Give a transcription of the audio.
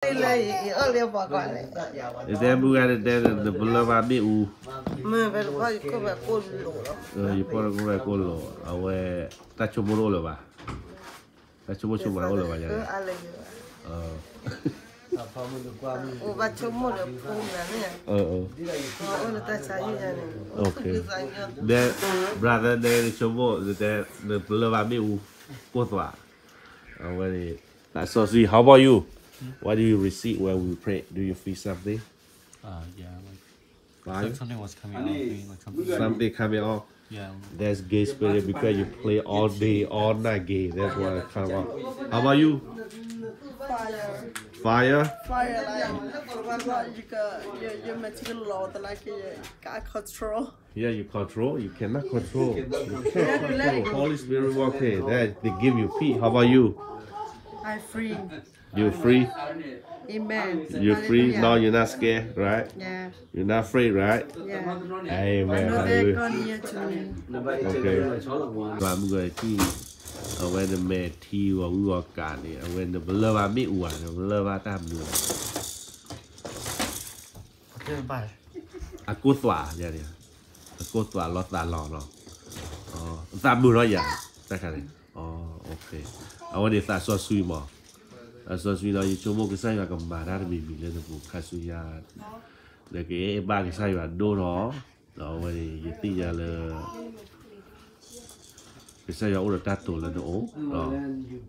လၢယအီၣ်လၢပှၤကွၢ်လဲၣ်. ယတဲမုၢ်ဂၤန့ၣ်တဲနပလၢၢ်ဘၣ်မ့ၣ်အူ, မ့ၢ်ဖဲတဖီယခိၣ်ဖဲကိၣ်လိာ်လီၤ. ယဖီတခိၣ်ဖဲကိၣ်လိာ် အဝဲ တၢ်ဆိကမိၣ်တအိၣ်လၢၤဘၣ်, တၢ်ဆိကမိၣ်ဆိကမးတအိၣ်လၢၤဘၣ်ယၤန့ၣ်. အိၣ်ဘၣ်ဆိကမိၣ်ဒီးဖိမနုၤန့ၣ်, အိၣ်လၢတၢ်ဆါဟံၣ်ယၤန့ၣ်, ဒီး brother န့ၣ် နဆိကမိၣ် နတဲ နပလၢၢ်ဘၣ်မ့ၣ်အူ ကိၢ်သွး, အဝဲန့ၣ် သးစီဆှံ how about you? What do you receive when we pray? Do you feel something? Uh, yeah, like, fire? Like something was coming off me, like something. Something coming off? Yeah. That's gay spirit because you play all day, all night gay. That's why it come off. How about you? Fire. Fire? Fire, like, like, you got, you, you make it loud, like, you got control. Yeah, you control. You cannot control. You can't control. Holy Spirit walking. That they give you peace. How about you? I free. You free? Amen. You free? Hallelujah. Now you're not scared, right? Yeah. You're not afraid, right? Yeah. Amen. I know that God near to me. Okay. ဘၣ်မုၢ်ဂီၤခံ အဝဲနမဲာ်ထံဂီၤဝံဂီၤကးန့ၣ် အဝဲနပလၢၢ်ဘၣ်မ့ၣ်အူဧါ နပလၢၢ်ဘၣ်တၢ်မနုၤဧါ. အကိၢ်သွးယၤန့ၣ်, အကိၢ်သွးလီၤသးလီၤနီၤ, သးမုာ်လီၤယၤ, တၢ်ခါန့ၣ်, အဝဲန့ၣ်သးစီဆှံမး, သးစီဆှံနီၤ ယဆိကမိၣ်ကစၢ်ယွၤကမၤတၢ်တမံၤမံၤလၢနပူၤခါဆူညါ, နကအဲၣ်ဘၣ်ကစၢ်ယွၤဒိၣ်ထီၣ်, ဒီးအဝဲန့ၣ် ယသ့ၣ်ညါလၢ ကစၢ်ယွၤအိၣ်ဒီးတၢ်တိာ်လၢနအိၣ်, ဒီး